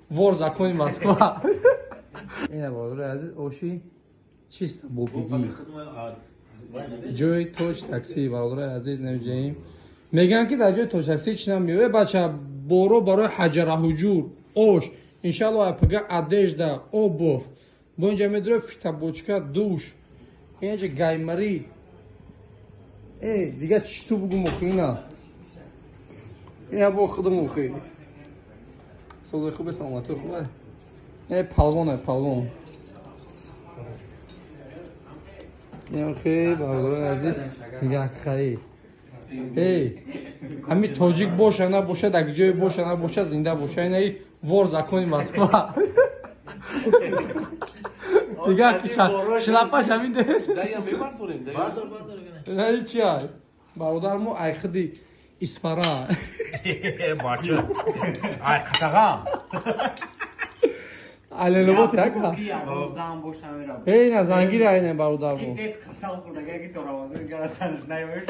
Вор закони Москва. Ина, бародари азиз, оши чисто бобигӣ. Ҷои Тоҷ Такси, бародари азиз, намеҷаем. Мегӯянд, ки дар ҷои Тоҷ Такси чӣ намеёе, бача, боро барои ҳаҷараҳуҷур, ош, иншалло, апага одежда, обувь. Бо инҷа медуре фитобочка, душ. Инҷа гаймарӣ. Э, дига чӣ ту бугум охи ина? Ина бо худум охи. Солои хубе, саломатӣ хубе. Э, палвон, палвон. Охи, бародарони азиз, нигоҳ хари. Эй, ҳами тоҷик боша набоша, дар ҷое боша набоша, зинда боша. Инаи вор закони Москва. Нигоҳ, шлапаш ҳамин дес. Инаи чи ай? Бародар мо айхиди Исфара. Бача. Ай қатағам. Аленобод яка. Зан боша мера. Эй, на зангири айне бародар мо. Дед қасам хӯрда, ки то Рамазон гарасанш наёш.